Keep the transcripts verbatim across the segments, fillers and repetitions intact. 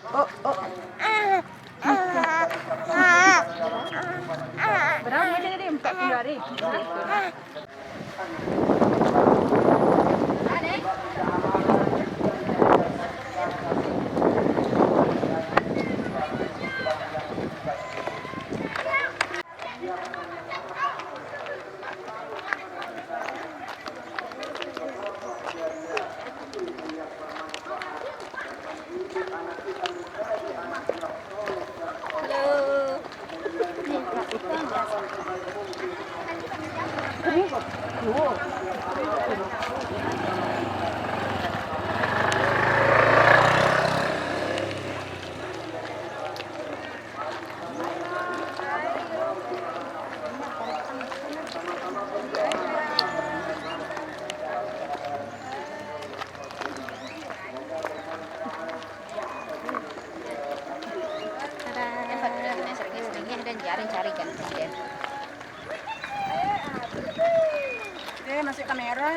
Oh, oh. Berapa ni tadi? Empat puluh hari. Tada. Dia masuk kamera.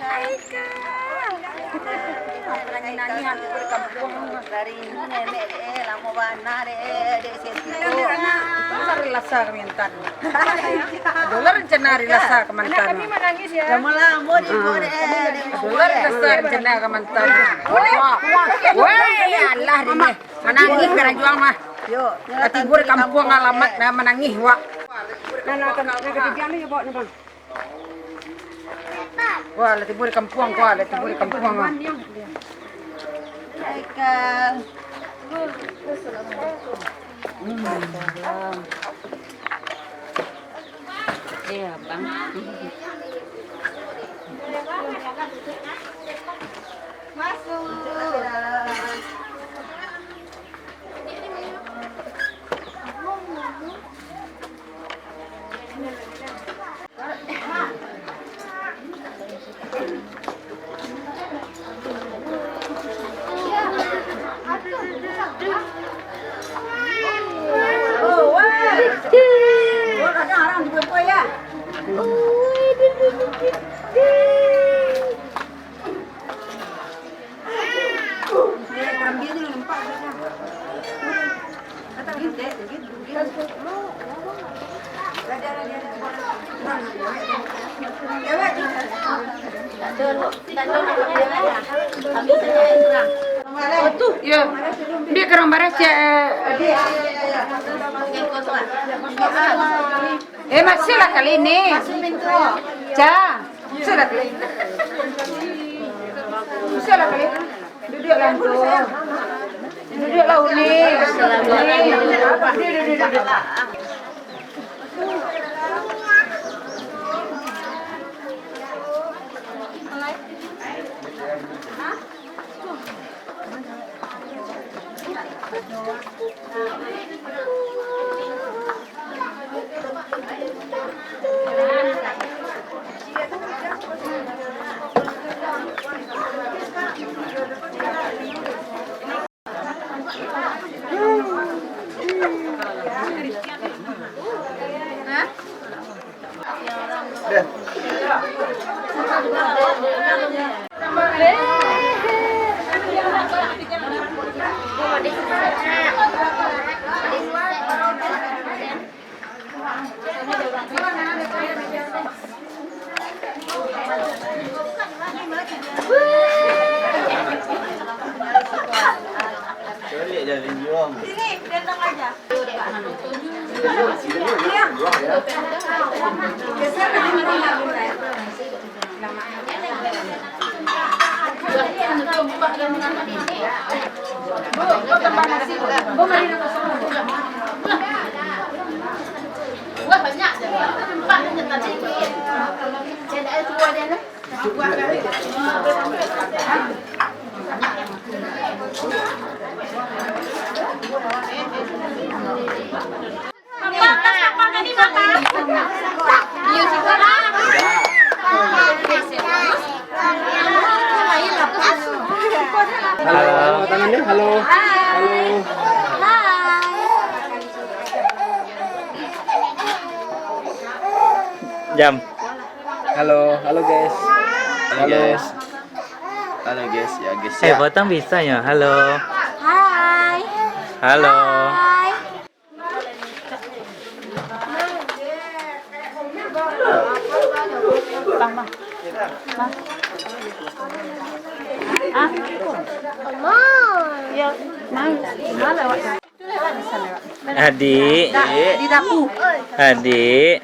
Hai, Kak. Nangih-nangih, aku di kampuang. Dari ini, Mek, eh, lamo bana deh, dek sesi tu. Itu lah rasa ka Mantan. Ado lah rencana hari Selasa ka Mantan. Anak kami manangis, ya. Lamo-lamo di Hmm. Ado lah rencana hari Selasa ka Mantan. Wah, wah, wah, ya Allah, dia manangis karajuang mah. Yo, lah tibo di kampuang alamat, dah manangis, wak. Nah, nah, nah, ketiga ni, bawa ni, Bang. Wah, lah tibo di kampuang, wah, lah tibo di kampuang, wah. Haikal. Hmm. Iya, Bang. Masuk. Yo, dia kurang baracak. Eh, masih lah kali ni. Ca. Sudah kali. Sudah kali. Duduklah, Ungku. Duduklah, Uni. Duduk, duduk, duduk. Sini, gendong aja. Halo. Halo. Halo. Hai. Jam. Halo, halo guys. Halo, halo guys. Halo guys, ya guys. Eh, ya. Potong bisa ya. Halo. Hai. Halo. Hai. Adik. Adik.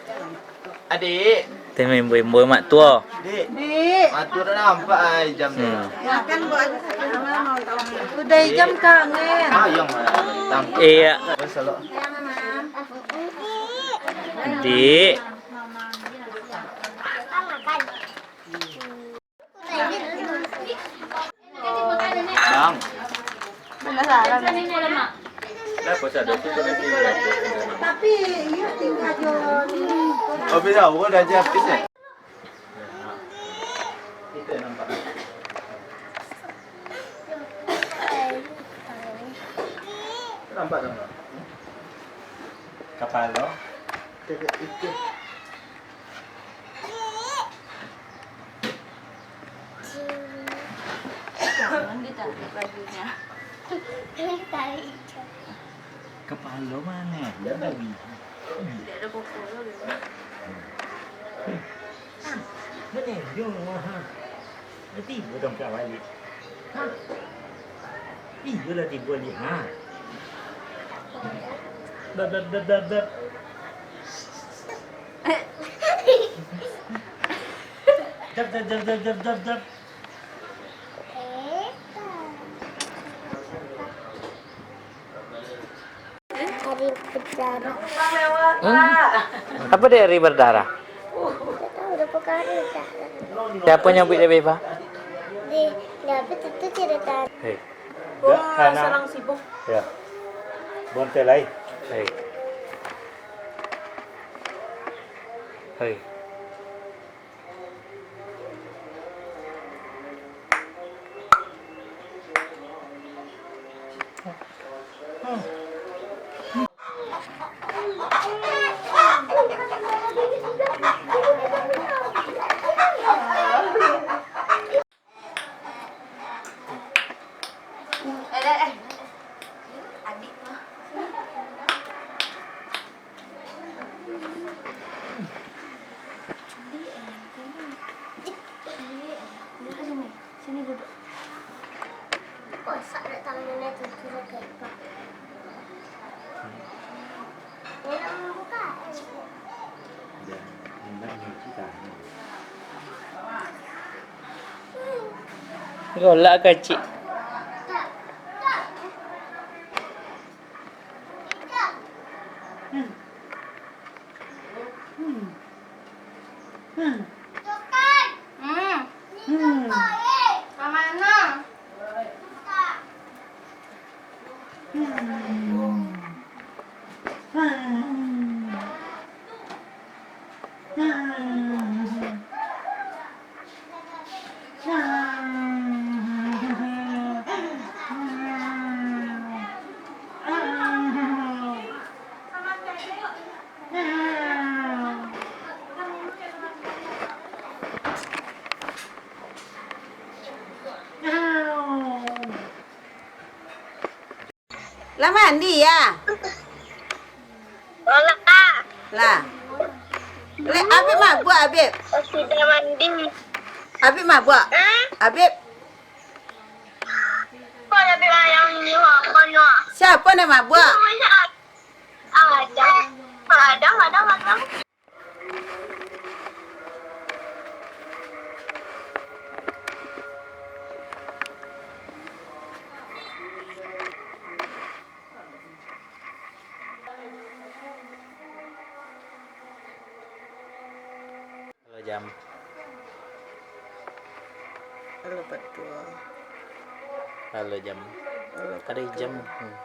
Adik. Teh main bola-bola mak tuo. Dik. Dik. Mak tuo dah nampak ai jam tu. Hmm. Makan buat aja satu nama mau tahu. Udah jam kangen. Ah, yang mana? Tam. Iya. Terus, halo. Dik. Bang. Tapi, iyo, tinggal jo ni. Oh, bisa, oh, dah siap, bisa. Nampak, nampak. Kapalo. Jangan ditarik bajunya. Tarik. Kapalo mah ngendong. Tidak ada kepala gitu. Hah? Ngendong, ha. Tibo dong ka baliak. Hah? Iyo lah tibo baliak, ha. Bab, bab, bab, bab, bab. Jap, jap, jap, jap, jap, jap, jap. Ari berdarah. Hmm? Apa dia ari berdarah? Tidak tahu, udah pokok hari dah. Siapa nyabuik dia, Beba? Di, di apa tu, tu cerita. Hei. Oh, anak. Sarang sibuk. Ya. Bonte lai. Hei. Hei. Eh, eh, eh. Adik mah. Sini duduk. Kok sak datang dulu tu, turun ke Pak. Golak kacik. Hmm. Ka mana? Lah mandi, ya? Lah. Lah. Lek, Abib mabuak, Abib. Sudah mandi. Abib mabuak. Hah? Abib. Kok Abib ayam ni, apa ni? Siapa nak mabuak? Ada. Ada, ada, ada. Halo, Jam. Halo, Pak Tua. Halo, Jam. Halo, Pak Tua. Ada Jam. Hmm.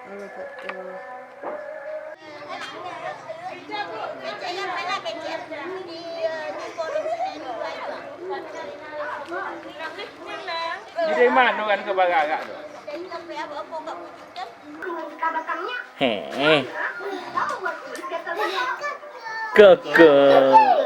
Halo, Pak Tua. Jadi, mano kan ka bagagak tu? Heh. Keke.